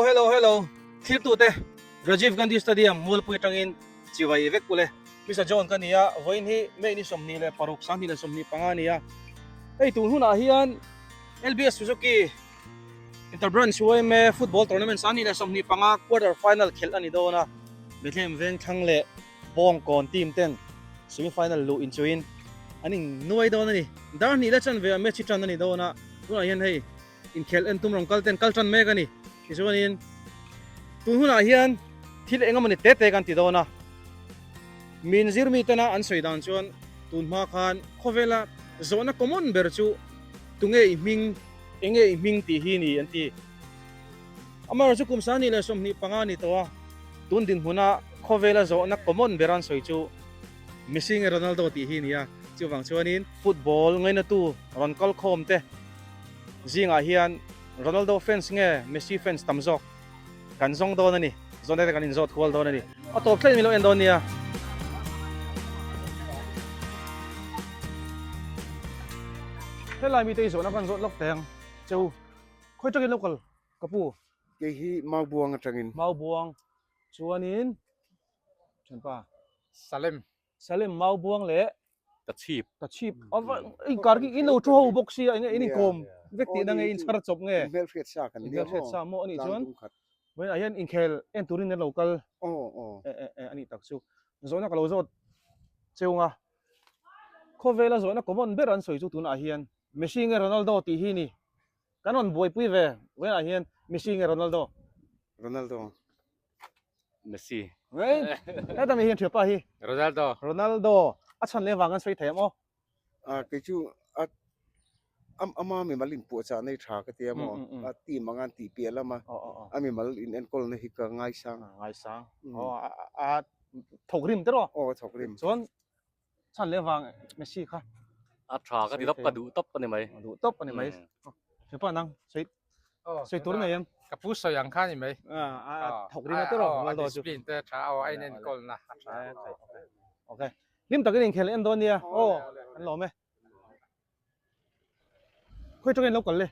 Hello hello Thlirtute Rajiv Gandhi Stadium Mualpui atangin chibai vek ule. Mr John ka ni a, vawiin hi May ni 26, 2025 a ni a. Hei tun hunah hian LBS Suzuki Interbranch YMA Football Tournament 2025 quarter final khelh a ni dawn a. Bethlehem Vengthlang leh Bawngkawn team ten semi final luh inchuhin an innuai dawn a ni. Dar hnih la chanve ah match hi tan a ni dawn a, tunah hian hei inkhelh en tum rawn kal ten kal tan mek a ni. Tichuanin tun hunah hian thil eng emawni te te kan ti dawn a, min zir mi tena an sawi dan chuan tun hma khan khawvela zawhna common ber chu tunge i hming, enge i hming tih hi ni an ti. Amaherawhchu kum 2025 ni tawh a, tun dinhmuna khawvela zawhna common ber an sawi chu Messi nge Ronaldo tih hi a ni a, chuvang chuanin football ngainatu rawn kal khawm te zingah hian Ronaldo fans nge Messi fans tam zawk kan zawng dawn a ni, zawn te kan inzawt kual dawn a ni. A tawp thleng min lo en dawn nia. Helai mite i zawhna kan zawt lawk teh ang cheu, khawi tangin lo kal ka pu? Kei hi Maubuang atangin. Maubuang chuanin thianpa. Salem. Salem Maubuang leh. Tachhip. Tachhip. Ava inkar khi in lo thu ho bawk sia enge in inkawm vek tihna nge in chhar chawp nge. Inhmelhriat sa kan nia maw. Inhmelhriat sa maw anih chuan. Vawiinah hian inkhel en turin an lo kal. Aw aw. E e e anih tak chu. Zawhna ka lo zawt cheu nga. Khawvela zawhna common ber an sawi chu tunah hian Messi nge Ronaldo tih hi ni. Kan rawn buaipui ve vawiinah hian Messi nge Ronaldo? Ronaldo. Messi. Heta mi hian thianpa hi. Ronaldo. Ronaldo. A chhan leh vang an sawi thei em aw? A kei chu a ama mimal inpuahchah nei tha ka tia maw? A team anga an tih piah lama a mimal in enkawlna hi ka ngaisang. Ngaisang. Aw a thawk rim te rawh. Aw a thawk rim. Chuan Chhan leh vang Messi kha. A tha ka ti tawp ka duh tawp a ni mai. Duh tawp a ni mai. Hepa nang sawi sawi tur nei em? Ka pu sawi ang kha ni mai. A thawk ring a tawrh Ronaldo chu. Discipline te tha aw a in enkawl na a tha. Okay. Hlim takin inkhel en dawn nia. Aw an lawm e. Khawi tangin lo kal le?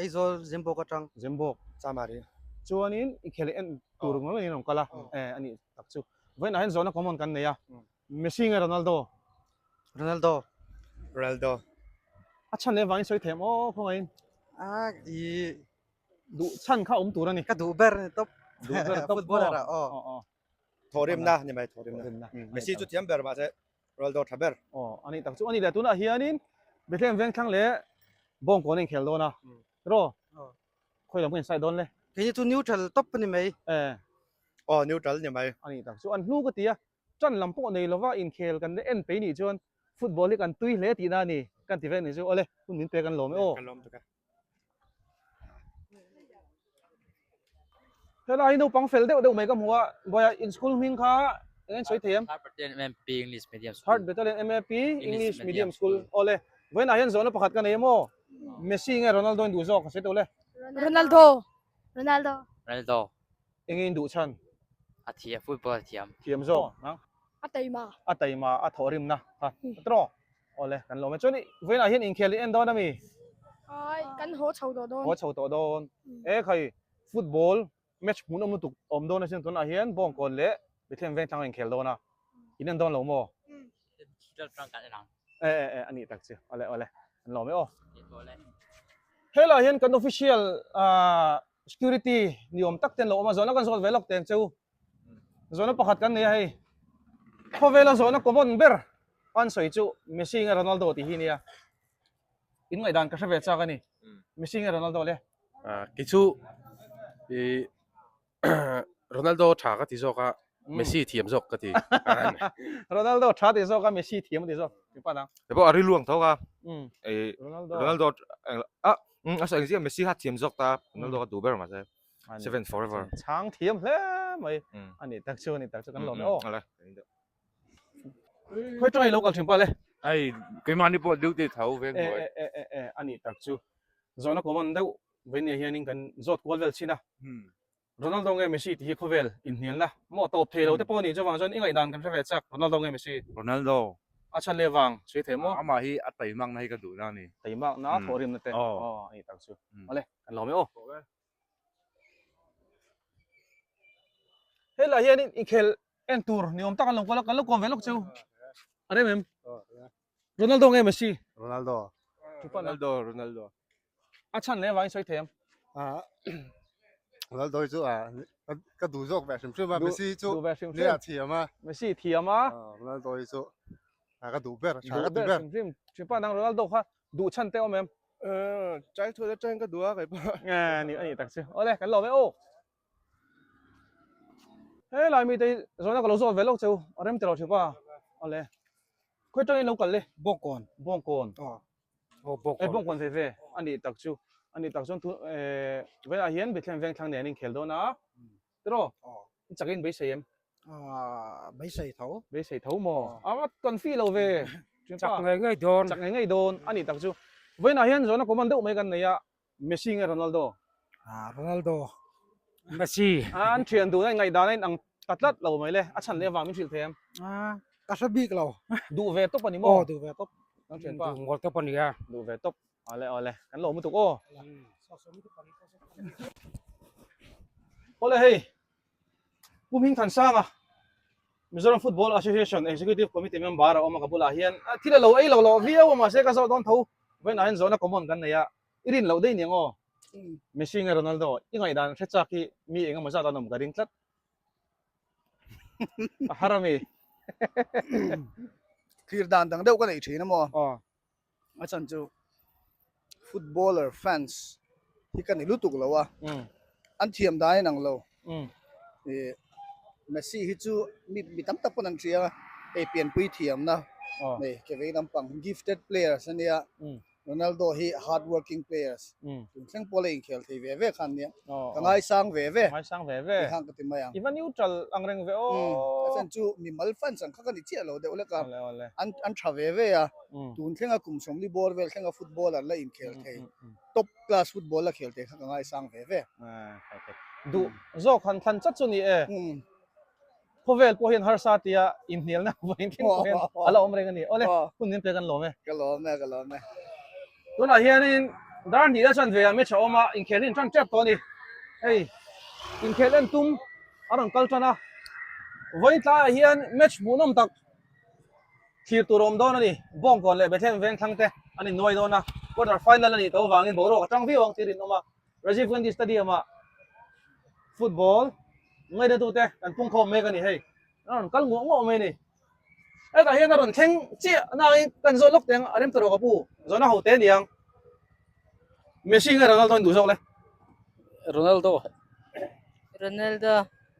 Aizawl Zembawk atang. Zembawk. Chamari. Chuanin i khel en tur ngawt ngawt in rawn kal a. E ani tak chu. Vawiinah hian zawhna common kan nei a. Messi nge Ronaldo? Ronaldo. Ronaldo. A chhan leh vangin sawi thei em aw khawngaihin. A i duh chhan kha awm tur a ni. Ka duh ber ni tawp. Duh ber tawp. Footballer ah aw. Aw aw. Thawhrimna ni mai thawhrimna. Messi chu thiam ber mahse Ronaldo tha ber. Aw ani tak chu ani leh tunah hianin Bethlehem Vengthlang leh Bawngkawn a inkhel dawn a. Ro khawi lam ka inside dawn le. Kei chu neutral top ani mai. Eh. Aw neutral ni mai. Ani tak chu an hlu ka ti a. Tan lam pawh nei lova inkhel kan en pei nih chuan football hi kan tui hle tihna a ni kan ti vek ni chu awle hun min pek an lawm e aw. Kan lawm tuk e. Helai hi naupang fel deuh deuh mai ka hmu a, Bawia in school hming kha eng en sawi thei em? Third Battalion MAP English Medium School. Third Battalion MAP English Medium School. Awle, vawiinah hian zawhna pakhat ka nei em aw? Messi nge Ronaldo in duh zawk ka sawi tawh le? Ronaldo. Ronaldo. Ronaldo. Enge in duh chhan? A thiam, football a thiam. Thiam zawk, nang? A taima. A taima, a thawhrimna kha. Tawh. Awle, kan lawm e. Chuan vawiinah hian inkhel i en dawn ami? Ai, kan haw chho tawh dawn. Haw chho tawh dawn. E khai, football match hmuhnawm lutuk awm dawn asin tunah hian Bawngkawn leh Bethlehem Vengthlang a inkhel dawn a. In en dawn lo maw? E e e, a nih tak chu. Awle awle, kan lawm e aw. Helaiah hian kan official security ni awm tak te an lo awm a, zawhna kan zawt ve lawk teng cheu. Zawhna pakhat kan nei a hei. Khawvela zawhna common ber an sawi chu Messi nge Ronaldo tih hi nia. In ngaihdan ka hre ve chak a ni. Messi nge Ronaldo le? Kei chu i Ronaldo tha ka ti zawk a, Messi thiam zawk ka ti. Ronaldo tha ti zawk a, Messi thiam a ti zawk. Ti pa dang. He pawh a riluang tho a. Ronaldo. Ronaldo a a sawi engzia Messi kha thiam zawk ta, Ronaldo ka duh ber mahse. Seven forever. Chhang thiam hle mai. Ani tak chu ani tak chu kan lawm e aw. Khawi tawng i lo kal thin pa le. Ai keimahni pawh duty tho veng buai. E e e e ani tak chu. Zawhna common deuh veinia hianin kan zawt kual vel chin a. Ronaldo nge Messi tih hi khawvel inhnialna maw tawp thei lo te pawh a nih chuvang chuan i ngaihdan kan hre ve chak Ronaldo nge Messi. Ronaldo. A chhan leh vang sawi thei maw? Amah hi a taimakna hi ka duhna a ni. Taimakna thawhrimna te. Aw ani tak chu. Awle kan lawm e aw. Helai hianin inkhel en tur ni awm tak an lo kual a, kan lo kawm ve lawk cheu. A rem em? Ronaldo nge Messi? Ronaldo. Ronaldo, Ronaldo. A chhan leh avangin sawi thei em? Ronaldo hi chu a ka duh zawk ve hrim hrim a, Messi hi chu duh ve hrim hrim. Nia thiam a. Messi thiam a. Ronaldo hi chu ka duh ber, tha ka Duh ti ber ber. hrim hrim. Thianpa nang Ronaldo kha duh chhan te awm em? Childhood atangin ka duh a kei pawh. Nge ni ani tak chu. Awle kan lawm e aw. Helai mite hi zawhna ka lo zawt ve lawk cheu a rem tilo thianpa. Awle. Khawi tangin lo kal le? Bawngkawn. Bawngkawn. Aw. Aw bawngkawn. Eh bawngkawn ve ve ani tak chu. Ani tak chuan thu eh velah hian Bethlehem Vengthlang nen an inkhel dawn a. Tiraw? Aw. I chakin beisei em? Ah, beisei tho. Beisei tho maw? A kan fi lo ve. Chak ngei ngei dawn. Chak ngei ngei dawn a nih tak chu. Vawiinah hian zawhna common deuh mai kan nei a, Messi nge Ronaldo? Ah, Ronaldo. Messi. An thian duhna in ngaihdan a inang ta tlat lo mai le. A chhan leh avang min hrilh thei em? Ah, ka hre bik lo. Duh ve tawp a ni maw? Aw, duh ve tawp. Kan thianpa. Duh ngawl tawp a nia. Duh ve tawp. Awle awle, kan lo mutuk aw. Awle hei, Pu Hming Thansanga, Mizoram Football Association Executive Committee member a awm a ka bulah hian thil a lo ei lo lo viau a mahse ka zawh dawn tho vawiinah hian zawhna common kan nei a, i rin loh daih niang aw. Messi nge Ronaldo, i ngaihdan hre chak hi mi engemaw zat an awm ka ring tlat. A har ami. Thlir dan dang deuh ka neih thin a maw? Aw. A chhan chu footballer fans hi ka ni lutuk lo a, an thiam dan in ang lo. Ih Messi hi chu mi mi tam tak pawn an hria a, hei pianpui thiamna nei ke vei lampang gifted players a nia. Ronaldo hi hard working players tun thleng pawh la inkhel thei ve ve khan nia. Ka ngaisang ve ve. Ngaisang ve ve. Ti khan ka ti mai ang. I va neutral ang reng ve aw. A chhan chu mimal fans ang kha ka ni chiah lo deuh lek a. An an tha ve ve a. Tun thlenga kum sawmli bawr vel thlenga footballer la inkhel thei top class football la khel thei kha ka ngaisang ve ve. Duh zawk han thlan chat chu ni e. Khawvel pawh hian harsa tia inhnialna vawiin thleng pawh hian a la awm reng a ni. Awle, hun min pek an lawm e. Ka lawm e, ka lawm e. Tunah hianin dar hnih la chan ve a match a awm a, inkhel hi an tan tep tawh a ni. Hei, inkhel en tum a rawn kal tan a. Vawiin tlaiah hian match hmuhnawm tak thlir tur a awm dawn a ni. Bawngkawn leh Bethlehem Vengthlang te an innuai dawn a. Quarter final a nih tawh avangin boruak a tang viau ang tih rinawm a. Rajiv Gandhi Stadium ah football Ngainatute kan pungkhawm mek a ni hei. A rawn kal nguah nguah mai a ni. Hetah hian a rawn thleng chiah nangin kan zawh lawk teng a rem ta rawh ka pu. Zawhna ho te a ni ang. Messi nge Ronaldo in duh zawk le? Ronaldo. Ronaldo.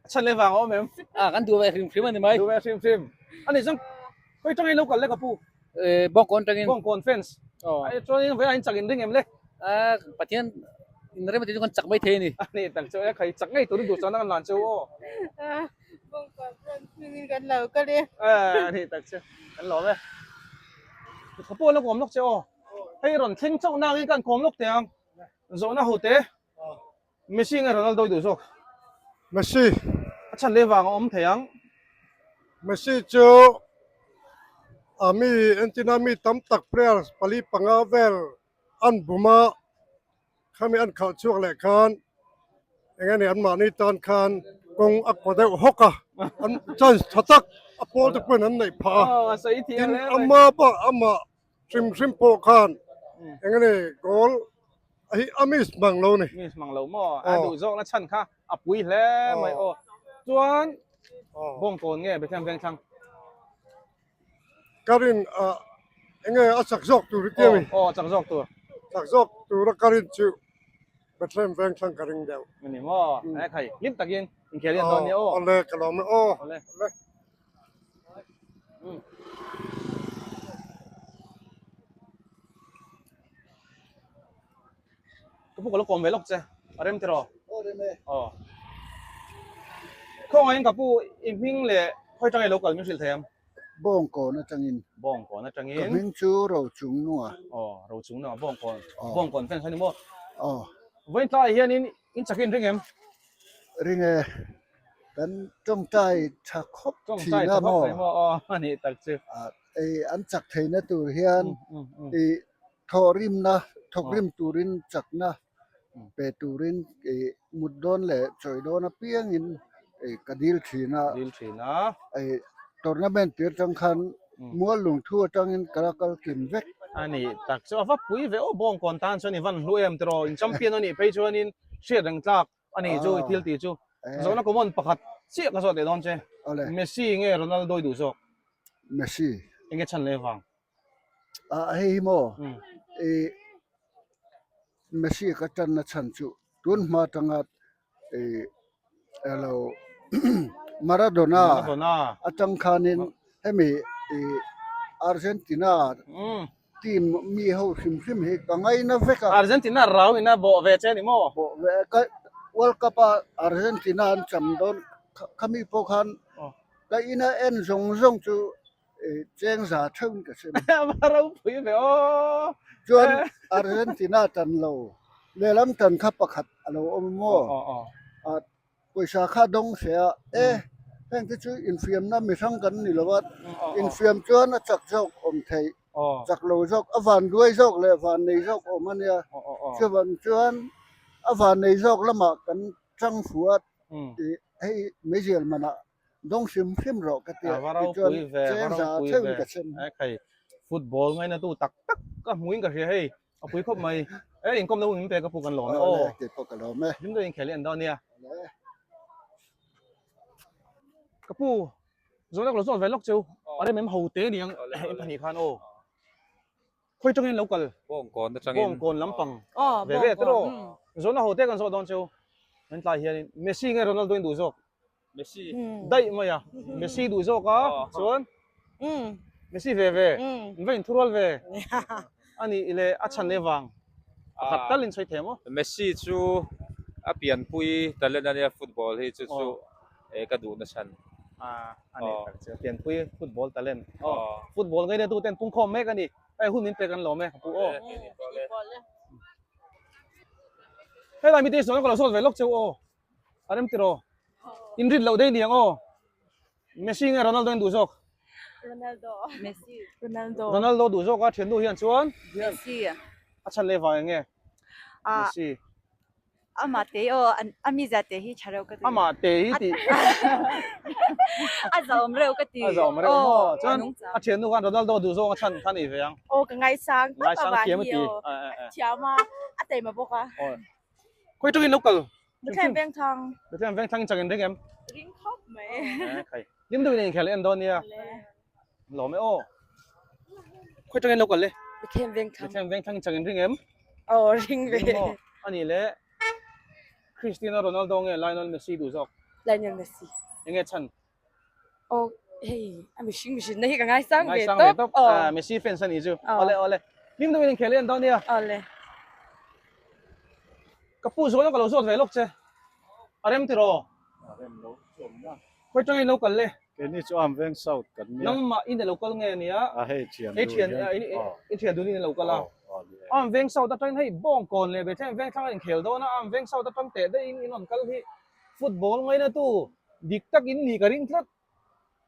A chhan leh vang a awm em? Ah kan duh ve hrim hrim a ni mai. Duh ve hrim hrim. A ni chuan khawi tangin lo kal le ka pu? Eh Bawngkawn tangin. Bawngkawn fans. Aw. Ai chuanin vawiin chak in ring em le? Ah Pathian in rem ati chu kan chak mai thei a ni. A ni tak chu e khai chak ngei turin duh chuan a kan lan chu aw. Ah Bawngkawn fans hmingin kan lo kal e. Eh a ni tak chu kan lawm e. Ka pawh la kawm lawk che aw. Hei rawn thleng chauh nangin kan kawm lawk teh ang. Zawhna ho te. Messi nge Ronaldo i duh zawk? Messi. A chhan leh vang a awm thei ang. Messi chu a mi entina mi tam tak players pali panga vel an bum a, khami an khalh chhuak leh khan eng nge ni anmahni tan khan kawng a kaw deuh hawk a, an chance tha tak a pawl te pawhin an neih phah a, tin ama pawh amah hrim hrim pawh khan eng nge ni goal a hi a miss mang lo ni. Miss mang lo maw? A duh zawk na chhan kha a pui hle mai aw. Chuan Bawngkawn nge Bethlehem Vengthlang? Ka rin a eng nge a chak zawk tur hi tia mi? Aw a chak zawk tur. Chak zawk tur a ka rin chu Bethlehem Vengthlang ka ring deuh. Ni maw? E khai hlim takin inkhel hian dawn nia aw. Awle ka lawm e aw. Awle. Ka pu ka lo kawm ve lawk che a rem tiraw? Aw rem e. Aw. Khawngaihin ka pu i hming leh khawi tangei lo kal min hrilh thei ang? Bawngkawn atangin. Bawngkawn atangin. Ka hming chu Rochungnunga. Aw Rochungnunga Bawngkawn. Bawngkawn fans a ni maw? Aw. Vawiin tlaiah hianin in chakin ring em? Ring e. Kan tawngtai tha khawp thin a maw? A nih tak chu. Ei an chak theihna tur hian i thawhrimna thawkrim turin chakna pe turin i mut dawn leh chawi dawn apiangin ka dil thin a. Dil thin a. Tournament tir tang khan mual lungthu atangin ka la kal kim vek. A ni tak chu a va pui ve aw Bawngkawn tan chuan i van hlu em tiraw in champion a nih phei chuanin hriat reng tlak a ni chu i thil tih chu. Zawhna common pakhat chiah ka zawt leh dawn che. Messi nge Ronaldo i duh zawk? Messi. Enge chhan leh vang? Ah hei hi maw i Messi ka tanna chhan chu tun hma tanga i elo Maradona atang khanin hemi i Argentina team mi ho hrim hrim hi ka ngaina vek a. Argentina rau ina bawh ve che ni maw? Bawh ve ka World Cup a Argentina an cham dawn khami pawh khan ka ina en zawng zawng chu Cheng za theuhin ka hre mai. A ropui ve aw. Chuan Argentina tan lo lehlam tan kha pakhat a lo awm maw? Pawisa kha dawng hre a, e heng te chu infiamna mi hrang kan ni lo a, infiam chuan a chak zawk awm theih, chak lo zawk, a van duai zawk leh van nei zawk awm a nia. Chuvang chuan a van nei zawk lamah kan chang fu a, hei meizial manah Dawng hrim hrim rawh ka ti a, tichuan cheng za theuhin ka chhem. Khai football ngaina tu tak tak ka hmuin ka hria hei a pui khawp mai e inkawmna hun min pe ka pu kan lawm e aw kei pawh ka lawm e hlim deuhin khel hi an dawn nia ka pu zawhna ka lo zawt ve lawk cheu a rem em ho te niang em pahnih khan aw Khawi tangin lo kal? Bawngkawn atangin. Bawngkawn lampang ve ve tiraw? Zawhna ho te kan zawh dawn cheu. Kan tlai hianin Messi nge Ronaldo in duh zawk? Messi. Daih mai a. Messi duh zawk a chuan Messi ve ve. In va inthurual ve. A nih leh a chhan leh vang pakhat tal in sawi thei maw? Messi chu a pianpui talent a nia football hi chu chu ka duh na chhan. A nih tak chu pianpui football talent. Football ngaina tu ten pungkhawm mek a ni. Hei hun min pek an lawm e ka pu aw. Helai mite sawn ka lo zawt ve lawk cheu aw. A rem tiraw. In rit loh daih niang aw. Messi nge Ronaldo in duh zawk? Ronaldo. Messi. Ronaldo. Ronaldo duh zawk a thiannu hian chuan. Messi. A chhan leh vang enge? Messi. Amah te aw a mizia te hi tha reuh ka ti. Amah te hi ti. A zahawm reuh ka ti. A zahawm reuh maw? Chuan a thiannu khan Ronaldo duh zawng a chhan kha nei ve ang. Aw ka ngaisang tawp Ngaisang avang thiam a hi ti. aw. Thiam a, a taima bawk a. Aw. Khawi tawkin lo kal. Bethlehem Vengthlang. Bethlehem Vengthlang in chak in ring em? Ring khawp mai. Khai. Hlim deuhin a inkhel en dawn nia. Lawm e aw. Khawi tangin lo kal le? Bethlehem Vengthlang. Bethlehem Vengthlang in chak in ring em? Aw ring ve. Ring maw? Ani le Cristiano Ronaldo nge Lionel Messi duh zawk? Lionel Messi. Enge chhan? Aw hei a mihring mihrin na hi ka ngaisang ve Ngaisang ve tawp. tawp. Aw. Ah Messi fans ani chu. Awle awle. Hlim deuhin inkhel en dawn nia. Awle. Ka pu zawhna ka lo zawt ve lawk che. A rem tiraw? A rem lo chuan na. Khawi tangin lo kal le? Keini chu Am Veng South kan nia. Nangmah in a lo kal nge nia? A hei thian dun hian. I thian dun in a lo kal a. Am Veng South atangin hei Bawngkawn leh Bethlehem Vengthlang a inkhel dawn a, Am Veng South atang teh daih in in rawn kal hi football ngaina tu dik tak in nih ka ring tlat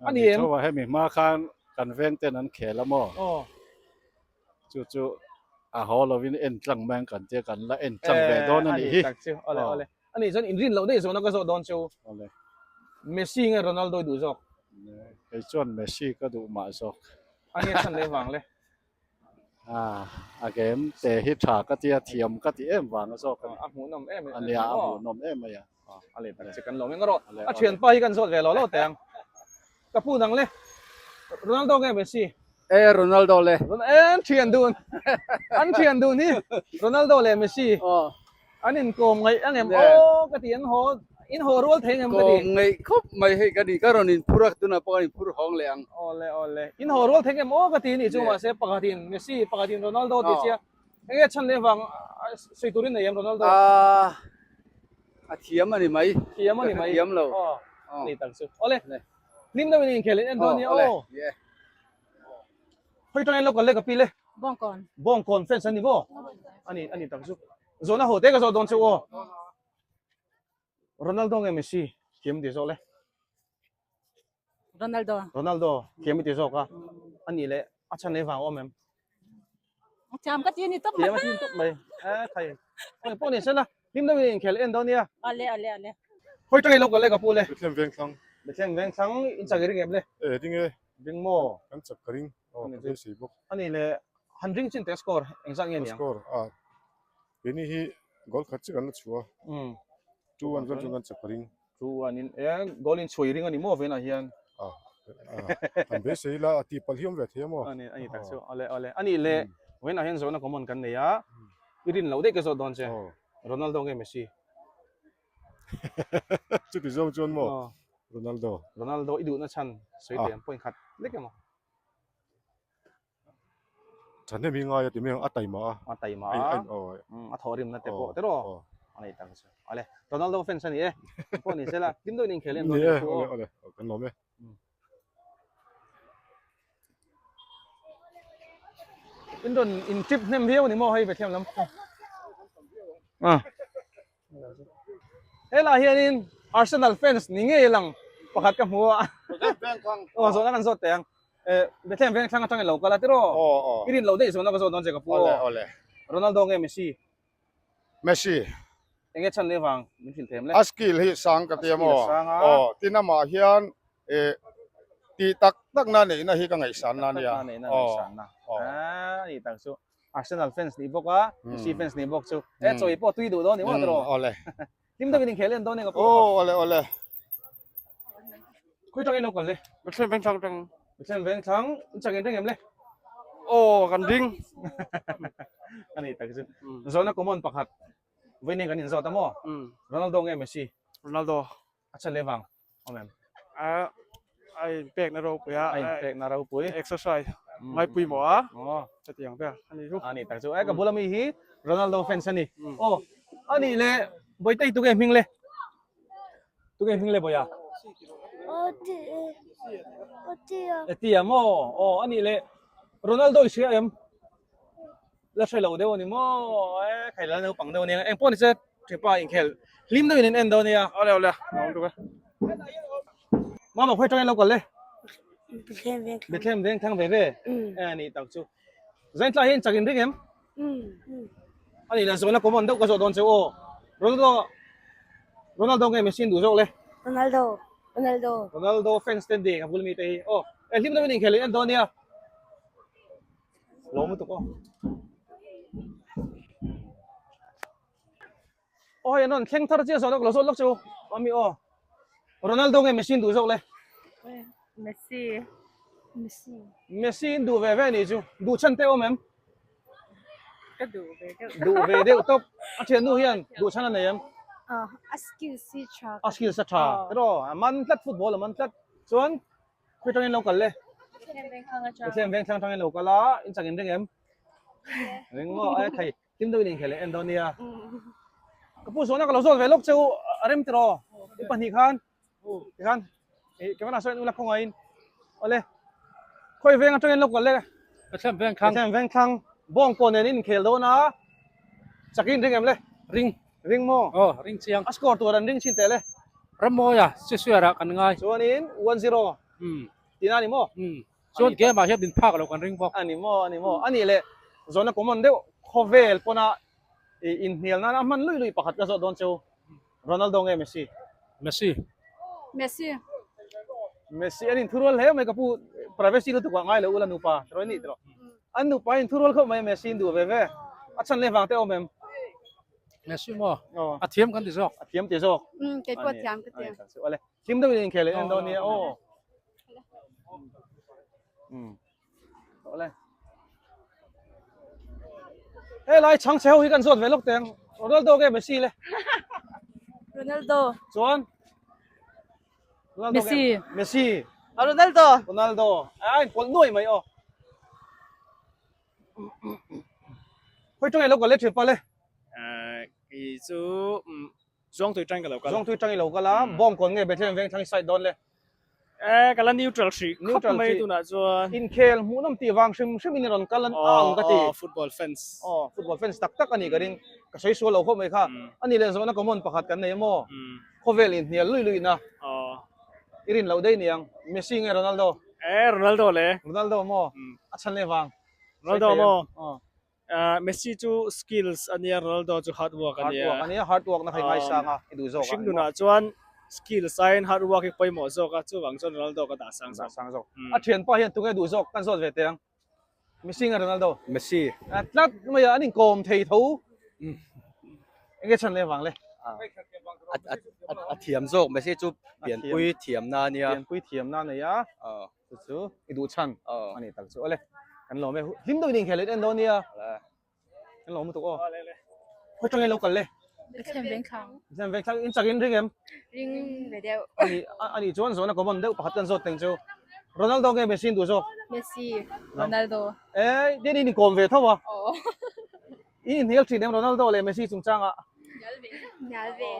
a ni em? Tho a hemi hma khan kan veng ten an khel a maw? Chu chu a haw lovin en tlang mai ang kan tia kan la en tlang ve dawn a nih hi. A ni tak chu, awle awle. A nih chuan inrin loh daih zawhna ka zawh dawn chu. Awle. Messi nge Ronaldo i duh zawk? Kei chuan Messi ka duh mah zawk. A nge chhan leh vang le? A, a game te hi tha ka tia thiam ka ti em vang a zawk a ni. A hmuhnawm em a nia, a hmuhnawm em mai a. A leh tak che kan lawm eng rawh. A thianpa hi kan zawt ve lo lo teh ang. Ka pu nang le. Ronaldo nge Messi? E Ronaldo le. An thian dun. An thian dun hi Ronaldo leh Messi. An inkawm ngaih ang em aw ka ti an haw in haw rual thei ang em ka ti. Kawm ngaih khawp mai hei ka ni ka rawn inphur a tunah pawh kan inphur hawng leh ang. Awle awle in haw rual thei ang em aw ka ti ni chu mahse pakhatin Messi pakhatin Ronaldo tih chia enge chhan leh vang sawi turin nei em Ronaldo. A thiam a ni mai. Thiam a ni mai. Thiam lo. Aw ni tak chu. Awle hlim deuhin inkhel in en dawn nia aw. Hawi tangin lo kal le ka pi le. Bawngkawn. Bawngkawn fans an ni maw? Ani ani tak chu. Zawhna ho te ka zawh dawn chu aw. Ronaldo nge Messi thiam ti zawk le? Ronaldo. Ronaldo thiam ti zawk a. Ani le a chhan leh vang awm em? Thiam ka ti ni tawp mai. Thiam a ti tawp mai. Eh thai. Oi pawh ni sela. Hlim deuhin inkhel en dawn nia. Ale ale ale. Khawi tangin lo kal le ka pu le? Bethlehem Vengthlang. Bethlehem Vengthlang in chak i ring em le? E ring e. Ring maw? Kan chak ka ring. Aw ka beisei bawk. Ani le han ring chin teh score engzat nge niang? Score a keini hi goal khat chiah kan la chhuah a. 2-1 vel chu kan chak ka ring. 2-1 in e goal in chhuai ring a ni maw venah hian? A han beisei ila a tih palh hi awm ve thei a maw? Ani ani tak chu awle awle. Ani le venah hian zawhna common kan nei a i rin loh daih ka zawt dawn che. Ronaldo nge Messi? Chuti zawng chuan maw? Ronaldo. Ronaldo i duhna chhan sawi teh ang point khat lek emaw? Thahnem hi ngai a ti mai ang, a taima a. A taima a, a thawhrimna te pawh teraw a nei tak chu. Awle, Ronaldo fans a ni e, pawh ni sela, hlim deuhin inkhel em dawn e. Awle, awle, kan lawm e. In rawn in trip hnem viau a ni maw hei Bethlehem lam. Ah. Helai hianin Arsenal fans ni ngei lang pakhat ka hmu a. Aw zawhna kan zawt teh ang. Eh Bethlehem veng thlang atangin lo kal a tiraw? Aw aw. I rin loh daih zawhna ka zawt dawn che ka pu aw. Awle awle. Ronaldo nge Messi? Messi. Enge chhan leh vang min hrilh them le? A skill hi sang ka ti a maw? A skill a sang a. Aw tin amah hian eh tih tak tak na neihna hi ka ngaihsan na nia. Tih tak tak na neihna ngaihsan na. Ah a ni tak chu. Arsenal fans nih bawk a, Messi fans nih bawk chu. E chawi pawh tui duh dawn ni maw tiraw? Awle. Hlim deuhin inkhel en dawn eng a pawh. Aw awle awle. Khawi tangin lo kal le? Bethlehem Vengthlang tang. Bethlehem Vengthlang in chak in ring em le? Aw kan ring. A ni tak chu. Zawhna common pakhat vawiin kan inzawt a maw? Ronaldo nge Messi? Ronaldo. A chhan leh vang awm em? A a inpek na ropui a. A inpek na ropui. Exercise ngai pui maw a. Aw. Chutiang vel a ni chu. A ni tak chu. E ka bula mi hi Ronaldo fans a ni. Aw a nih le Bawitei tu nge hming le? Tu nge hming le Bawia? Etia. Etia maw? Aw a nih le Ronaldo i hria em? La hre lo deuh a ni maw? E khai la naupang deuh a nia. Engpawh ni se thipa inkhel hlim deuhin an en dawn a nia. Awle awle a awm tuk e. Mama khawi atangin lo kal le? Bethlehem Vengthlang. Bethlehem Vengthlang ve ve? E ni tak chu. Zaintla hi in chak in ring em? A nih leh zawhna common deuh ka zawh dawn che aw. Ronaldo Ronaldo nge Messi in duh zawk le? Ronaldo Ronaldo. Ronaldo fans ten ding a bul mi te hi. Aw e hlim deuhin inkhel in en dawn a nia. Lo mu tuk aw. Aw hei an rawn thleng thar chiah zawh lawk lo zawt lawk chu ami aw. Ronaldo nge Messi in duh zawk le? Messi. Messi. Messi in duh ve ve ni chu. Duh chhan te awm em? Ka duh ve deuh. Duh ve deuh tawp. A thiannu hian duh chhan a nei em? A skills hi tha. A skills a tha. Tiraw a man tlat football a man tlat. Chuan Khawi tangin lo kal le? Bethlehem Vengthlang atang. Bethlehem Vengthlang atangin lo kal a, in chak in ring em? Ring maw? Ai thei, hlim deuhin inkhel leh en dawn nia. Ka pu zawhna ka lo zawt ve lawk che u, a rem tiraw? I pahnih khan, tikhan, i camera saw en ula khawngaihin. Awle, khawi veng atangin lo kal le? Bethlehem Vengthlang. Bethlehem Vengthlang, bawngkawn nen in inkhel dawn a, chak in ring em le? Ring. Ring maw? Aw, ring chiang. A score tur an ring chin teh le. Ramawia Siswera kan ngai. Chuanin 1-0 tihna a ni maw? Umm. Chuan game ah hian min phak loh kan ring bawk. A ni maw, a ni maw. A nih leh zawhna common deuh khawvel pawna inhnial nana a hman lui lui pakhat ka zawh dawn cheu. Ronaldo nge Messi? Messi. Messi. Messi an inthurual hle mai ka pu privacy lutuk ah ngai lo ula nupa tiraw ni tiraw. An nupa inthurual khawp mai Messi in duh ve ve. A chhan leh vang te awm em? Messi maw? A thiam kan ti zawk. A thiam ti zawk. Um, kei pawh thiam ka ti. Awle, hlim deuhin inkhel leh en dawn nia aw. Um. Awle. He lai chhang chhe ho hi kan zawt ve lawk teng. Ronaldo nge Messi le? Ronaldo. Chuan Ronaldo Messi. Messi. Ronaldo. Ronaldo. Ai, pawlh nuai mai aw. Khoi tang i lo kal le thian pa le. Kei chu Zuangtui tang ka lo kal. Zuangtui tang i lo kal a, Bawngkawn nge Bethlehem veng thlang i side dawn le. Eh ka la neutral hrih khawp mai tunah chuan. Inkhel hmuhnawm tih vang hrim hrim in i rawn kal an ang ka ti. Aw football fans. Aw football fans tak tak a nih ka ring. Ka sawi sual lo khawp mai kha. A nih leh zawhna common pakhat kan nei maw? Khawvel inhnial lui lui na. I rin loh daih niang. Messi nge Ronaldo? Eh Ronaldo le. Ronaldo maw? A chhan leh vang. Ronaldo maw? Messi chu skills a nia, Ronaldo chu hard work a nia. Hard work a nia, hard work na kha i ngaisang a, i duh zawk a. Hring nunah chuan. Skills aiin hard work hi pawimawh zawk a, chuvang chuan Ronaldo ka dah sang zawk. Dah sang zawk. A thianpa hian tunge duh zawk kan zawt ve teh ang. Messi nge Ronaldo? Messi. A tlat mai a, an inkawm thei tho. Enge chhan leh vang le? A thiam zawk Messi chu pianpui thiamna a nia. Pianpui thiamna a nei a. Chu chu i duh chhan a ni tak chu. Awle, kan lawm e. Hlim deuhin inkhel leh en dawn nia. Kan lawm lutuk aw. Khawi tangin lo kal le? Bethlehem Vengthlang. Bethlehem Vengthlang in chak in ring em? Ring ve deuh. Ani ani chuan zawhna common deuh pakhat kan zawt teng chu. Ronaldo nge Messi in duh zawk? Messi, Ronaldo. Eh, den in inkawm ve tho a. Aw. In inhnial thin em Ronaldo leh Messi chungchangah? Hnial ve. Hnial ve.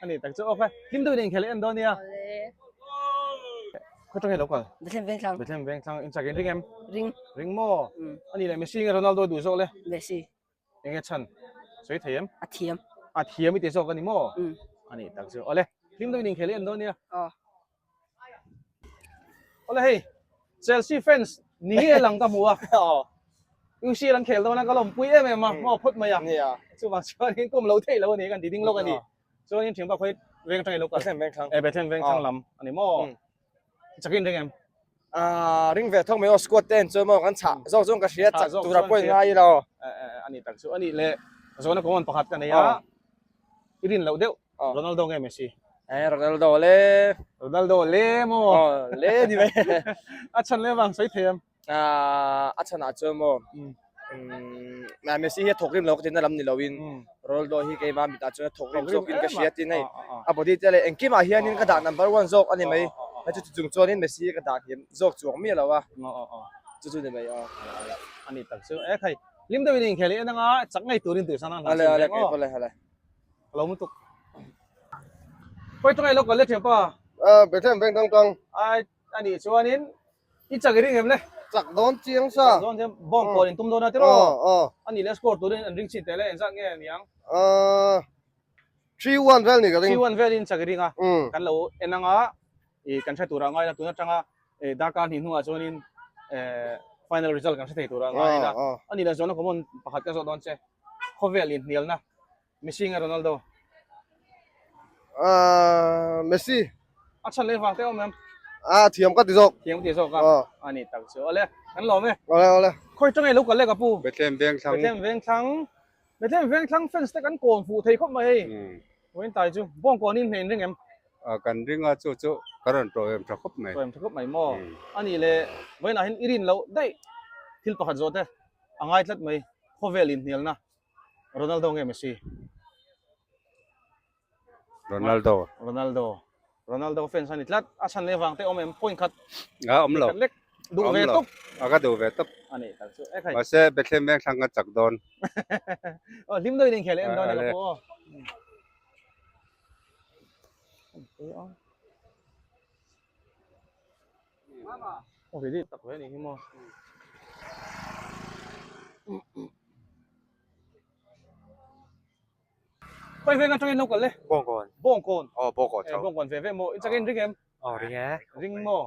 Ani tak chu okay. Hlim deuhin inkhel en dawn nia. Awle. Khaw tangin lo kal? Bethlehem Vengthlang. Bethlehem Vengthlang in chak in ring em? Ring. Ring maw? Ani leh Messi nge Ronaldo duh zawk le? Messi. Enge chhan? Sawi thei em? A thiam. A thiam i ti zawk a ni maw? Ani tak chu. Awle, hlim deuhin inkhel hi en dawn nia. Aw. Awle hei, Chelsea fans ni nge lang ka hmu a. Aw. UCL an khel dawn a ka lawmpui em em a, maw phawt mai a. Nia. Chuvang chuanin kawm lo theih lo a ni, kan ti ding lawk a ni. Chuanin thiam bak khawi veng atangin lo kal. Bethlehem Vengthlang. Eh, Bethlehem Vengthlang lam a ni maw? Chakin ring em? Ah, ring ve thawk mai aw squad te en chuan maw kan chah zawk zawng ka hria chak tura pawh in ngai lo. A ni tak chu a nih leh zawhna common pakhat ka nei a. I rin loh deuh Ronaldo nge Messi? Eh, Ronaldo le. Ronaldo le maw? Aw, le ni mai. A chhan le vang sawi thei em? Ah, a chhanah chuan maw na Messi hi a thawk rim lo ka tina lam ni loin Ronaldo hi keimah mitah chuan a thawk rim zawkin ka hria tin hei a body te leh engkimah hianin ka dah number one zawk a ni mai a chu chung chuanin Messi hi ka dah hniam zawk chuang miah lo a chu chu ni mai aw a ni tak chu e khai hlim deuhin inkhel hi en anga chak ngei turin tih san a hla ale ale kei pawh le ale Ka lo mutuk. Khawi tawng ei lo kal le thianpa? Ah, Bethlehem veng tang tang. Ai, a nih chuanin i chak i ring em le? Chak dawn chiang sa. Chak dawn chiang, bawng kawn in tum dawn a tiraw? Aw, aw. A nih leh score turin an ring chin teh le, engzat nge niang? Ah, 3-1 vel ni ka ring. 3-1 velin chak i ring a. Kan lo en anga i kan hre turah ngai la, tun atanga darkar hnih hnuah chuanin final result kan hre thei turah ngai la. A nih leh zawhna common pakhat ka zawh dawn che, khawvel inhnialna Messi nge Ronaldo? Ah, Messi. A chhan leh vang te awm em? Ah, thiam ka ti zawk. Thiam ka ti zawk a. A ni tak chu. Awle, kan lawm e. Awle, awle. Khawi tang ei lo kal le ka pu? Bethlehem Vengthlang. Bethlehem Vengthlang. Bethlehem Vengthlang fans te kan kawm fuh thei khawp mai hei. Vawiin tai chu bawng kawn in hnein ring em? Ah, kan ring a chu chu ka rawn tawh em tha khawp mai. Tawh em tha khawp mai maw? A nih leh vawiinah hian i rin loh daih thil pakhat zawh te a ngai tlat mai khawvel inhnialna. Ronaldo nge Messi? Ronaldo. Ronaldo. Ronaldo fans ani tlat. A chhan leh vang te awm em? Point khat. A awm lo. Lek duh ve tawp. A ka duh ve tawp. Ani tak chu. E khai. Mahse Bethlehem veng thlang ka chak dawn. Oh hlim deuhin inkhel en dawn e ka pu aw. Aw ready tak ve anih hi maw. Khawi veng atangin lo kal le? Bawngkawn. Bawngkawn. Aw Bawngkawn tho. Bawngkawn ve ve maw? In chakin ring em? Aw ring e. Ring maw?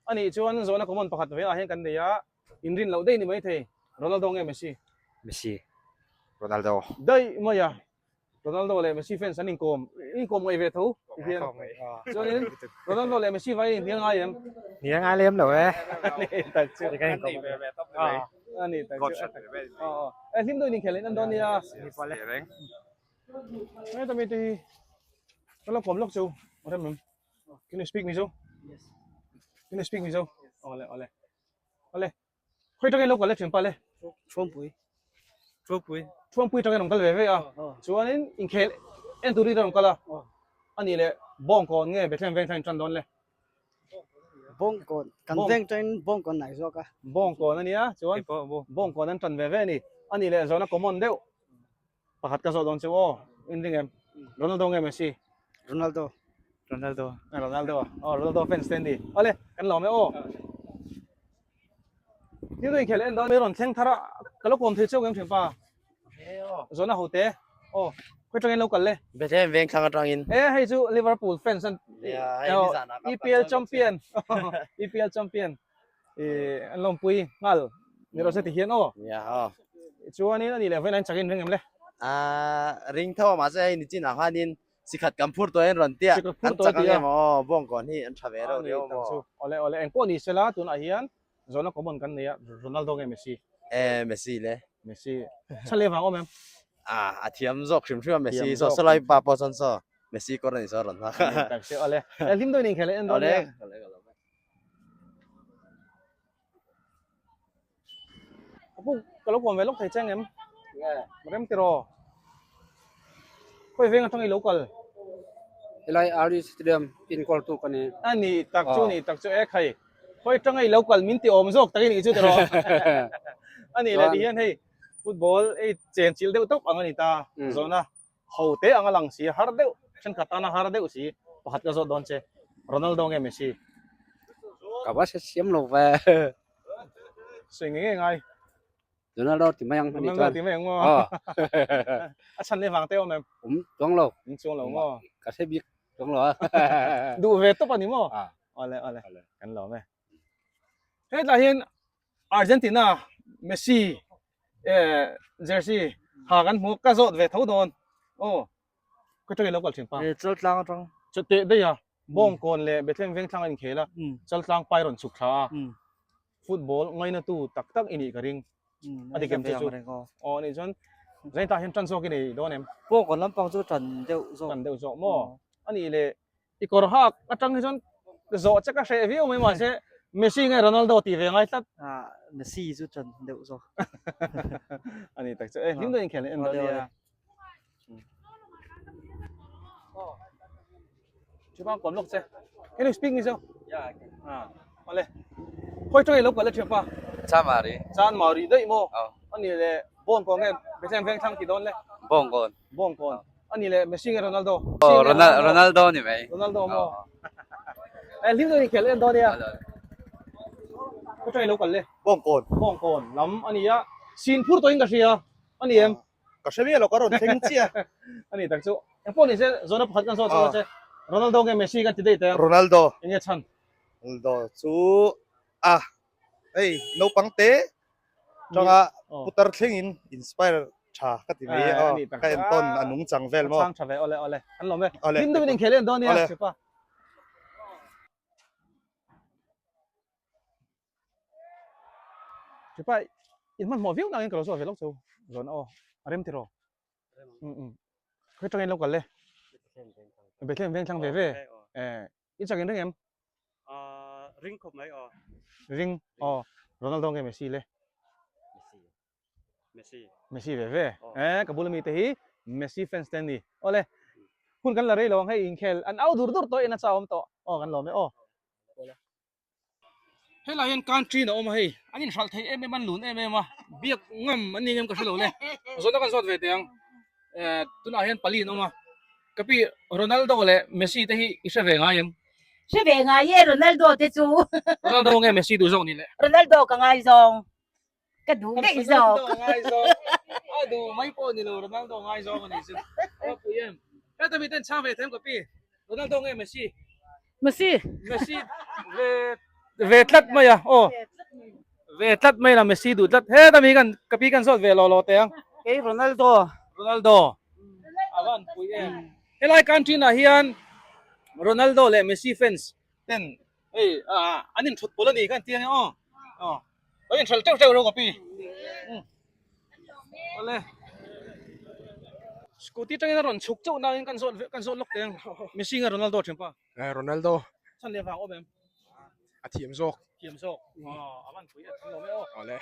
Anih chuan zawhna common pakhat ve ah hian kan nei a, in rin loh daih ni maithei. Ronaldo nge Messi? Messi. Ronaldo. Daih mai a. Ronaldo leh Messi fans an inkawm inkawm ngaih ve tho ti hian chuanin Ronaldo leh Messi vai in hnial ngai em? Hnial ngai lem lo e. Ani tak chu. Kan nei ve ve tawp mai. Ani tak chu. Aw aw. Hlim deuhin inkhel in an dawn nia. Hei tami te hi ka lo kawm lawk chu rem em? Can you speak Mizo? Yes. Can you speak Mizo? Awle awle. Awle. Khawi tangin lo kal le thianpa le? Thuampui. Thuampui. Thuampui tangin rawn kal ve ve a. Chuanin inkhel en turin a rawn kal a. Ani leh Bawngkawn nge Bethlehem veng thlangin tan dawn le? Bawngkawn. Kan veng tangin Bawngkawn nai zawk a. Bawngkawn a nia chuan Bawngkawn an tan ve ve a ni. Ani leh zawhna common deuh Pakhat ka zawh dawn chu aw, in ring em? Ronaldo nge Messi? Ronaldo. Ronaldo. Ronaldo. Aw, Ronaldo fans te an ni. Awle, kan lawm e aw. Thil tu inkhel en dawn mai rawn thleng thar a, ka lo kawm thei cheu ngem thianpa. Zawhna ho te. Aw, khawi tangin lo kal le? Bethlehem veng thlang atangin. E, hei chu Liverpool fans an EPL champion. EPL champion. an lawmpui nghal ni rawh se ti hian aw. Nia aw. Chuanin ani leh vawiin an chakin ring em le? Ah ring tho a mahse hei nichinah khanin Sikhat kan phur tawh en rawn tia. Kan chak ang em aw Bawngkawn hi an tha ve reuh riau maw. Awle awle engpawh ni sela tunah hian zawhna common kan nei a Ronaldo nge Messi? E Messi le. Messi. Chhan leh vang awm em? Ah a thiam zawk hrim hrim a Messi saw sawlai pa pawh chuan saw Messi kawr a ni saw rawn hma. Tak se awle. Hlim deuhin inkhel en dawn nia. Awle awle. Ka pu ka lo kuam ve lawk thei cheng em? Rem tiraw? Khawi veng atang i lo kal? Helai Army Stadium enkawl tu ka ni. A ni tak chu ni tak chu e khai. Khawi atanga i lo kal min ti awm zawk tak i nih chu tiraw? A nih leh ti hian hei football ei chen chilh deuh tawp ang a ni ta zawhna ho te ang a lang si har deuh thenkhat tana har deuh si pakhat ka zawt dawn che Ronaldo nge Messi? Ka va hre siam lo ve. Sawi nge nge ngai. Ronaldo ti mai ang ani chuan. Ronaldo ti mai ang maw? A chhan leh vang te awm em? Um chuang lo. Um chuang lo maw? Ka hre bik chuang lo a. Duh ve tawp ani maw? Awle awle kan lawm e. Hetlai hian Argentina Messi jersey ha kan hmu ka zawt ve tho dawn. Aw ka tawng i lo kal thin pa. Chaltlang atang. Chuteh daih a Bawngkawn leh Bethlehem Vengthlang a inkhel a, Chaltlang pai rawn chhuk thla a, football ngainatu tak tak i nih ka ring. A dik em chu chu? Aw anih chuan Zainta hian tan zawk i nei dawn em? Bawngkawn lampang chu tan deuh zawk. Tan deuh zawk maw? Anih leh i kawr hak atang hi chuan zawh che ka hreh viau mai mahse Messi nge Ronaldo tih ve ngai tlat. Messi chu tan deuh zawk. Anih tak chu e hlim deuh inkhel en dawn nia. Chupa kawm lawk che. Can you speak Mizo? Yeah, I can. Ah, ole. Khoi tawng i lo kal le thiapa. Chan Mari. Chan Mari daih maw? Ani le Bawng kawn nge Bethlehem veng thlang ti dawn le? Bawng kawn. Bawng kawn. Ani le Messi nge Ronaldo? Oh, Ronaldo ni mai. Ronaldo maw? Eh, hlim deuhin khel en dawn nia. Khoi tawng i lo kal le? Bawng kawn. Bawng kawn lam ania. Sin phur tawhin ka hria. Ani em? Ka hre miah lo ka rawn thleng chiah. A ni tak chu. Engpawh ni se zawhna pakhat kan zawh chu che. Ronaldo nge Messi kan ti daih teh ang. Ronaldo. Enge chhan? Ronaldo chu a hei naupang te tanga putar thleng in inspire tha ka ti mai a ka entawn a nung chang vel maw. A chang tha ve awle awle. An lawm e. Hlim deuhin inkhel en dawn nia Sipa. Chupa in hmanhmawh viau nangin ka lo zawh ve lawk chu zawn aw a rem tiraw khawi tangin lo kal le Bethlehem veng thlang ve ve eh i chak in ring em ring khawp mai aw ring aw Ronaldo nge Messi le Messi Messi ve ve eh ka bula mi te hi Messi fans te an ni awle hun kan la rei lo ang hei inkhel an au dur dur tawh in a chau awm tawh aw kan lawm e aw Helai hian country a awm a hei an inhralh thei em em a an lun em em a biak ngam an ni ngem ka hrelo le zawhna kan zawt ve teh ang eh tunah hian pali an awm a ka pi Ronaldo leh Messi te hi i hre ve ngai em? Hre ve ngai e Ronaldo te chu. Ronaldo nge Messi duh zawk ni le? Ronaldo ka ngaizawng. Ka duh daih zawk. Ronaldo ngaizawng. A duh mai pawh ni lo Ronaldo ngaizawng a nih chu. A pui em. Heta mi ten chhang ve them ka pi. Ronaldo nge Messi? Messi. Messi ve ve tlat mai a. Aw. Ve tlat mai la Messi duh tlat. Heta mi kan ka pi kan zawt ve lo lo teh ang. Kei Ronaldo. Ronaldo. A van pui em. Helai country ah hian Ronaldo leh Messi fans ten hei an inthut pawlh a ni khan tiang e aw. Aw. Lo inhralh teuh teuh ro ka pi. Awle. Scooty tangin a rawn chhuk chauh nangin kan zawt kan zawt lawk teh ang. Messi nge Ronaldo thianpa? Eh Ronaldo. Chhan leh vang awm em? A thiam zawk. Thiam zawk. Aw a van pui a thiam lo mai aw. Awle.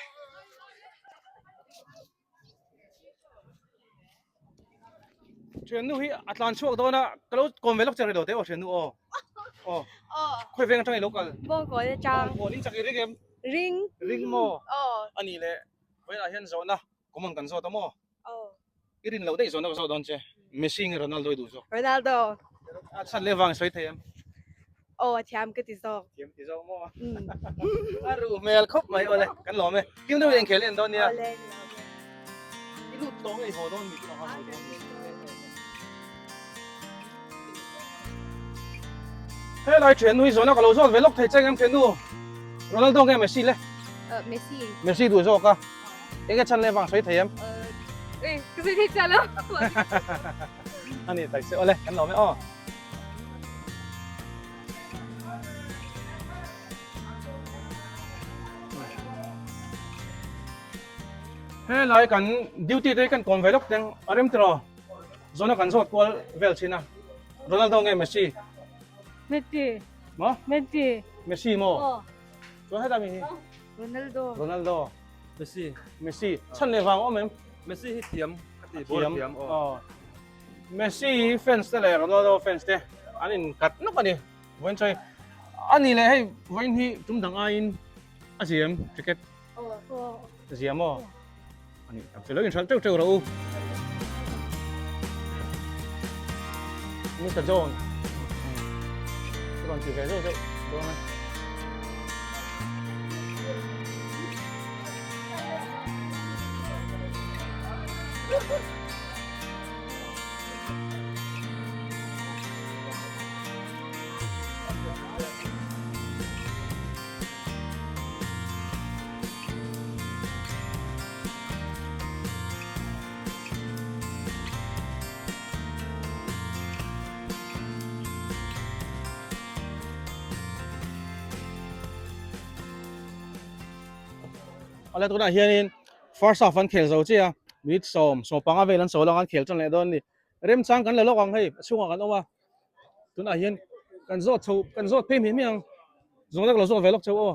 Thiannu hi a tlan chhuak dawn a, ka lo kawm ve lawk che rilo teh aw thiannu aw. Aw. Khawi veng atang i lo kal? Bawngkawn atang. Bawngkawn in chak i ring em? Ring. Ring maw? Aw. Ani leh vawiinah hian zawhna common kan zawt a maw? Aw. I rin loh daih zawhna ka zawt dawn che. Messi nge Ronaldo i duh zawk? Ronaldo. A chhan leh vang i sawi thei em? Aw a thiam ka ti zawk. Thiam ti zawk maw? A ruh hmel khawp mai awle kan lawm e. Kim deuh in engkhel en dawn nia. Awle kan lawm e. I lut tawh nge i haw dawn mi chu a haw dawn mi. Helai thiannu hi zawhna ka lo zawt ve lawk thei che engem thiannu? Ronaldo nge Messi le? Messi. Messi duh zawk a. Enge chhan leh vang sawi thei em? Eh, ka sawi thei chiah lo. Ani tak chu awle kan lawm e aw. Helai kan duty te kan kawm ve lawk teng a rem tiraw zawna kan zawt kual vel thin a Ronaldo nge Messi? Messi. Maw? Messi. Messi maw? Chuan heta mi hi? Ronaldo. Ronaldo. Messi. Messi. Chhan leh vang awm em? Messi hi thiam ka ti ball thiam aw. Messi fans te leh Ronaldo fans te an in kat nawk a ni. Vawiin chawi a ni leh hei vawiin hi tum dang aiin a ziam cricket ziam aw a ni tak chu lo inhralh teuh teuh rawh u. Mister John i rawn ti ve zeuh zeuh dawn a. Awle tunah hianin first half an khel zo chiah a minute sawm sawm panga vel an sawi lawng an khel tan leh dawn a ni remchang kan la lawk ang hei a chhungah kan awm a tunah hian kan zawt chho kan zawt phei hmiah hmiah ang zawng lek lo zawt ve lawk chho aw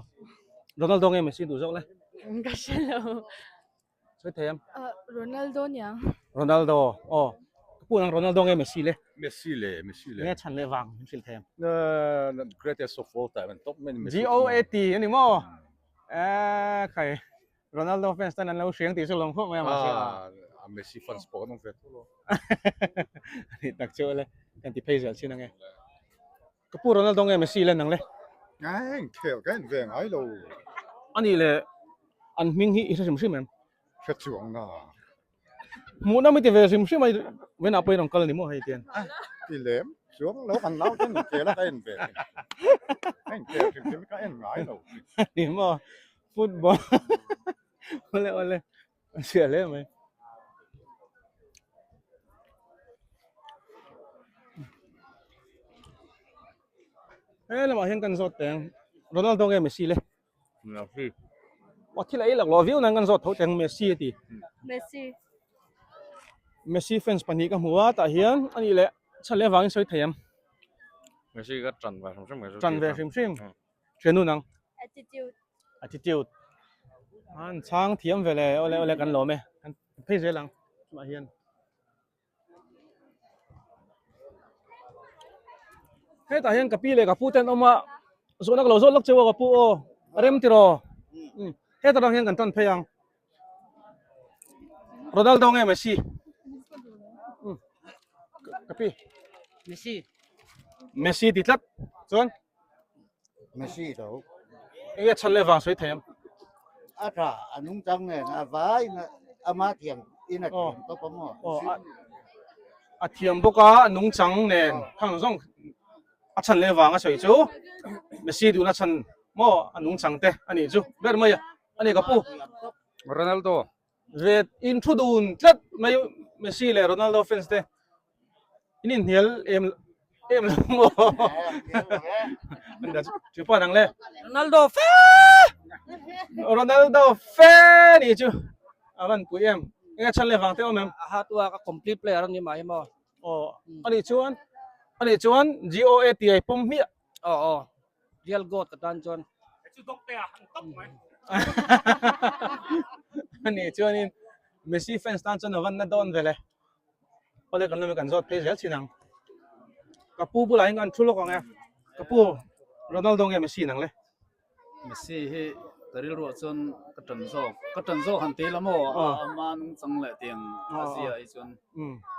Ronaldo nge Messi duh zawk le Ka hre lo. Sawi thei ang. Ronaldo niang. Ronaldo aw ka pu nang Ronaldo nge Messi le Messi le Messi le Nge chhan leh vang min hrilh thei ang. Greatest of all time an top mai ni Messi. GOAT a ni maw? Eee khai Ronaldo fans ten an lo hriang tih chu lawm khawp mai a mahse a. A Messi fans pawh kan awm ve tho lo. Ani tak chu le kan ti phei zel chin ange. Ka pu Ronaldo nge Messi len ang le? Eng khel ka en ve ngai lo. Ani le an hming hi i hre hrim hrim em? Hre chuang na. Hmuh na mi ti ve hrim hrim a venah pawhin rawn kal a ni maw hei tian. Ti lem chuang lo kan nau ten kel a ka en ve thin. Ka in kel hrim hrim hi ka en ngai lo. Ni maw football awle awle a chhia hle mai. He lamah hian kan zawt teng Ronaldo nge Messi le? Messi. Aw thil a ei lak lo viau nan kan zawt tho teng Messi a ti. Messi. Messi fans pahnih ka hmu a tah hian a nih leh chhan leh avangin sawi thei em. Messi ka tan ve hrim hrim. Tan ve hrim hrim. Thian nun ang. Attitude. Attitude. An chhang thiam ve le awle awle kan lawm e. Kan phei zel ang chumah hian. Hetah hian ka pi leh ka pu te an awm a, zawhna ka lo zawt lawk cheu a ka pu aw, a rem tiraw? Hetah rang hian kan tan phei ang. Ronaldo nge Messi? Ka pi. Messi. Messi ti tlat chuan. Messi tho. Enge chhan leh vang sawi thei ang? A tha, a nungchang nen a vai in ama thiam in a thiam tawp a maw? Aw, a thiam bawk a, a nungchang nen khang zawng a chhan leh vang a sawi chu Messi duhna chhan maw a nungchang te a nih chu ber mai a, a ni ka pu. Ronaldo. Ve in thu dun tlat mai Messi leh Ronaldo fans te In inhnial em em lo maw? Chu pa nang le. Ronaldo fe! Ronaldo fe ni chu. A van pui em. Enge chhan le vang te awm em? A ha tua ka complete player ani mai maw? Aw, ani chuan ani chuan GOA ti ai pawm hmiah. Aw aw. Real God ka tan chuan. Chu dawk te a han tawp mai. Ani chuanin Messi fans tan chuan a van na dawn vele. Awle kan lawm kan zawt phei zel chin ang. Ka pu bulah hian kan thu lawk ang e. Ka pu Ronaldo nge Messi nang le? Messi hi ka rilruah chuan ka tan zawk. Ka tan zawk han ti la maw? Ama nungchang leh tiang a zia hi chuan.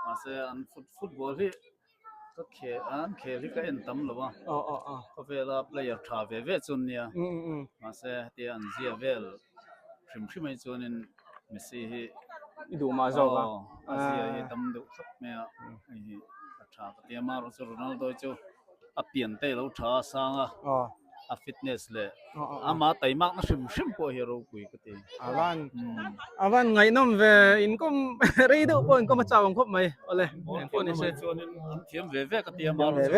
Mahse an football hi ka khel an khel hi ka en tam lo a. Khawvela player tha ve ve chu an nia. Mahse hetia an zia vel hrim hrim ai chuanin Messi hi i duh mah zawk a. A zia hi tam deuh thlap mai a. Hei hi a tha ka ti a. Amaherawhchu Ronaldo hi chu a pian te a lo tha a sang a. A fitness leh ama taimakna hrim hrim pawh hi a ropui ka ti. Avan avan ngaihnawm ve inkawm rei deuh pawh inkawm a chau ang khawp mai awle eng pawh ni se. Chuanin an thiam ve ve ka ti a mar chu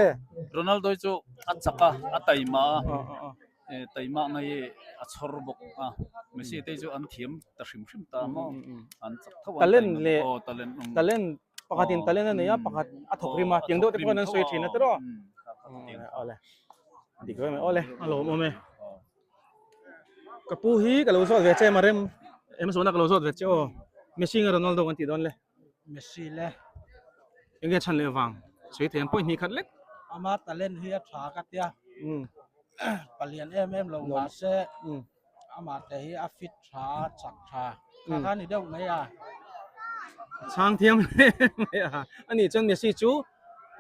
Ronaldo hi chu a chak a a taima a taimakna hi a chhawr bawk a Messi te chu an thiam ta hrim hrim ta maw an chak tho a talent leh talent pakhatin talent a nei a pakhat a thawk rim a tiang deuh te pawh an sawi thin a tiraw awle dik ve mai awle a lawmawm e ka pu hi ka lo zawt ve che ma rem em zawhna ka lo zawt ve che aw Messi nge Ronaldo kan tih dawn le Messi le enge chhan leh vang sawi thei ang pawh hnih khat lek ama talent hi a tha ka tia palian em em lo mahse Amah te hi a fit tha a, chak tha. Kha kha ni deuh mai a. Chhang thiam hle mai a. Ani chuan Messi chu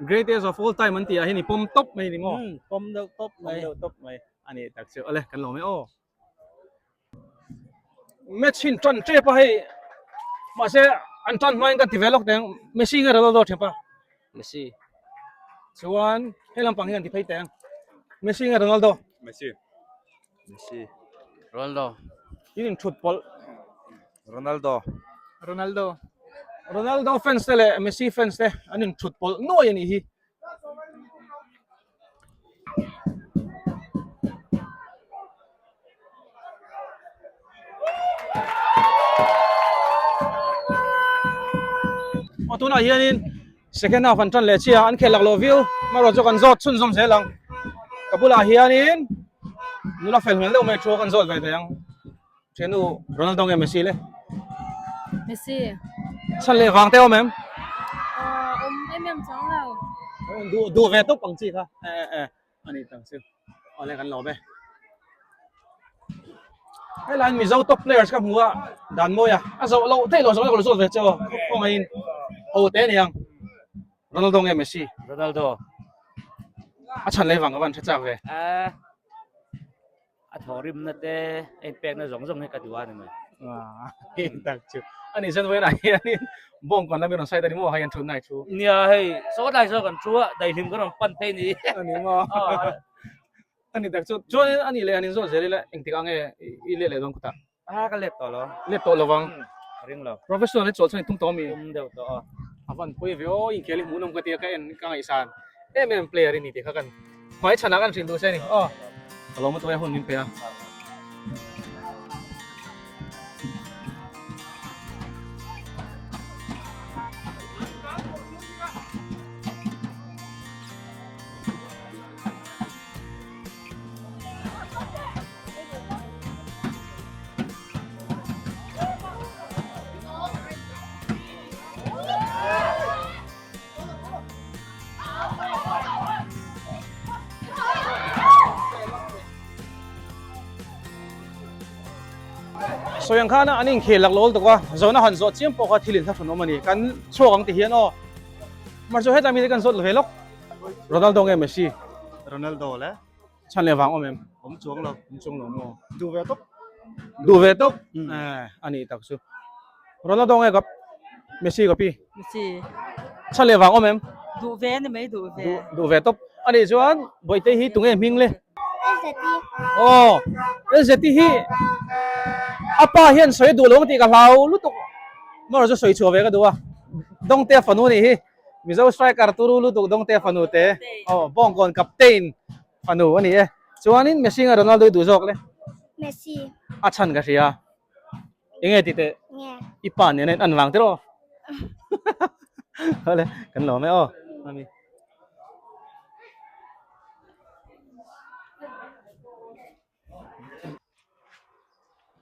greatest of all time an tih ah hian i pawm tawp mai ni maw? Umm, pawm deuh tawp mai. Pawm deuh tawp mai. Ani tak chu awle kan lawm e aw. Match hin tan tep a hei mahse an tan hmain ka ti ve lawk teng Messi nge Ronaldo thep a. Messi. Chuan he lampang hian ti phei teng. Messi nge Ronaldo? Messi. Messi. Ronaldo. In in thut pawlh. Ronaldo. Ronaldo. Ronaldo fans te leh Messi fans te an in thut pawlh nuai a nih hi. Aw tunah hianin Second half an tan leh chiah a, an khel laklawh viau. Amaherawh chu kan zawt chhunzawm zel ang. Ka bulah hianin nula fel hmel deuh mai thu kan zawt ve thei ang. Thiannu Ronaldo nge Messi le? Messi. Chhan leh vang te awm em? Awm em em chuang lo. Duh duh ve tawp ang chi kha. E e ani tang chu. Awle kan lawm e. Helai Mizo top players ka hmu a dan mawi a a zawh loh theih loh zawh loh zawt ve che aw khawngaihin ho te aniang Ronaldo nge Messi Ronaldo a chhan leh vang ka van hre chak ve a a thawhrimna te a inpekna zawng zawng hi ka duh a ni mai a tak chu ani chuan vawiinah hianin bawngkawn lam i rawn side a ni maw hei an thutna i thu nia hei saw lai saw kan thu a daihlim kan rawn pan phei ni ani maw Ani tak chu chuan ani leh an inzawt zel ila engtik ang nge i let leh dawn khawtah? A ka let tawh lo. Let tawh lovang. Ka ring lo. Professional hi chawlh chuan i tum tawh ami? Tum deuh tawh a. A van pawi ve aw, inkhel hi hmuhnawm ka ti a, ka en ka ngaihsan em em player i ni tih kha kan hmai chhanah kan hrilh duh se a ni aw. Ka lawm a tuai a hun min pe a. Sawi ang khana an inkhel lak lawl tuk a, zawhna han zawh chiam pawh kha thil inthlahrun awm a ni. Kan chhuak ang ti hian aw. Mahse hetlai mite kan zawt ve lawk. Ronaldo nge Messi? Ronaldo le. Chhan leh vang awm em? Awm chuang lo. Awm chuang lo maw? Duh ve tawp. Duh ve tawp? Eh, a nih tak chu. Ronaldo nge kap Messi kapi? Messi. Chhan leh vang awm em? Duh ve a ni mai duh ve. Duh duh ve tawp. A nih chuan Bawihte hi tunge hming le? Elzeti. Aw, Elzeti hi a pa hian sawi a duh lo ang tih ka hlau lutuk. Mawr chu sawi chhuah ve ka duh a. Dawngtea fanu nih hi. Mizo striker turu lutuk Dawngtea fanu te aw Bawngkawn captain fanu a ni e. Chuanin Messi nge Ronaldo i duh zawk le? Messi. A chhan ka hria. Enge ti teh? Nge. I pa nen a in an vang tiraw? Awle kan lawm e aw. Ami.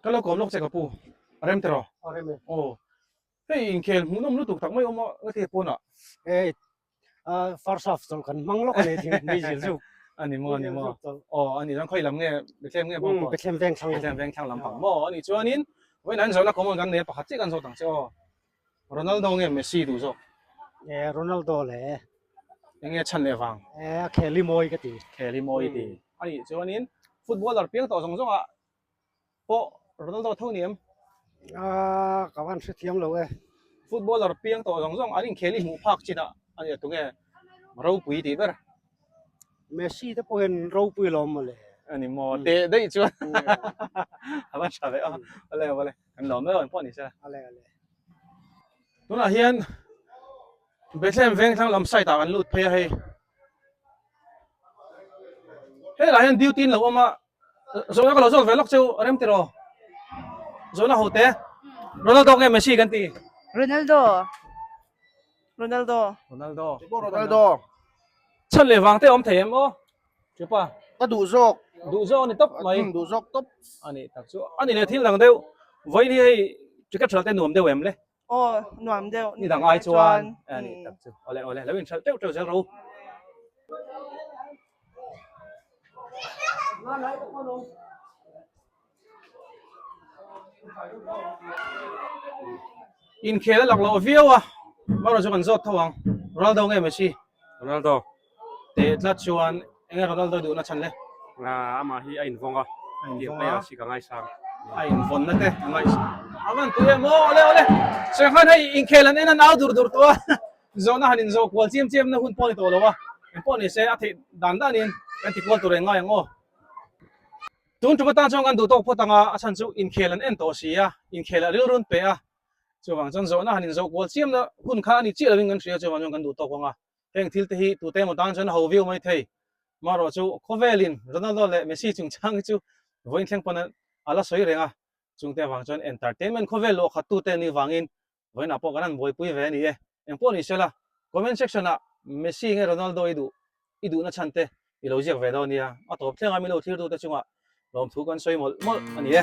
Ka lo kawm lawk che ka pu. A rem tiraw? A rem e. Aw. Hei inkhel hmuhnawm lutuk tak mai awm a nga te pawnah. Hei first half chawlh kan hmang lawk a ni thing mai zil chu. A ni maw a ni maw. Aw a ni chuan khawi lam nge Bethlehem nge bawng pawh. Bethlehem veng thlang. Bethlehem veng thlang lampang maw a nih chuanin vawiin an zawhna common kan nei a pakhat chiah kan zawt ang che aw. Ronaldo nge Messi duh zawk? E Ronaldo le. Enge chhan leh vang? E a khel hi mawi ka ti. Khel hi mawi i ti. A nih chuanin footballer piang tawh zawng zawngah Pawh Ronaldo tho ni em? Ah, ka van hrethiam lo e. Footballer piang tawh zawng zawng an inkhel i hmuh phak chin ah a nia tunge ropui tih ber. Messi te pawhin ropui lo maw le. Ani maw teh daih chuan a va tha ve a. Awle awle kan lawm mai awm pawh ni se. Ale ale. Tunah hian Bethlehem veng thlang lam side ah kan lut phei a hei. Helaiah hian duty in lo awm a, Zawhna ka lo zawt ve lawk cheu rem tiraw? Zawhna ho te. Ronaldo nge Messi kan ti? Ronaldo. Ronaldo. Ronaldo. Ronaldo. Chhan leh vang te awm thei em aw? Chupa. Ka duh zawk. Duh zawk ani tawp mai. Duh zawk tawp. Ani tak chu. Ani leh thil dang deuh. Vawiin hi hei ticket hralh te nuam deuh em le? Aw nuam deuh. Ni dang ai chuan ani tak chu. Awle awle lo inhralh teuh teuh zel ro. Inkhel a lak loh viau a, Mauro chu kan zawt tho ang. Ronaldo nge Messi? Ronaldo. Teh tlat chuan enge Ronaldo duhna chhan le? Amah hi a invawng a, tiang player si ka ngaisang. A invawnna te a ngaisang. A van tui em aw, awle awle. Senghan hei inkhel an en a nau dur dur tawh a, zawhna han inzawh kual chiam chiam na hun pawh a ni tawh lo a, engpawh ni se a theih dan danin kan ti kual tur eng ngai ang aw. Tun tum atan chuan kan duh tawk phawt ang a, a chhan chu inkhel an en tawh si a, inkhel a rilrun pe a, chuvang chuan zawhna han inzawh kual chiam na hun kha a ni chiah lovin kan hria chuvang chuan kan duh tawk ang a. Heng thil te hi tute emaw tan chuan a ho viau mai thei. Marawh chu khawvelin Ronaldo leh Messi chungchang hi chu vawiin thleng pawn a la sawi reng a, chungte avang chuan entertainment khawvel luah khat tute an nih vangin vawiinah pawh kan han buaipui ve a ni e. Engpawh ni sela, comment section ah Messi nge Ronaldo i duh i duhna chhan te i lo ziak ve dawn nia. A tawp thleng a min lo thlir tute chungah lawmthu kan sawi mawlh mawlh a ni e.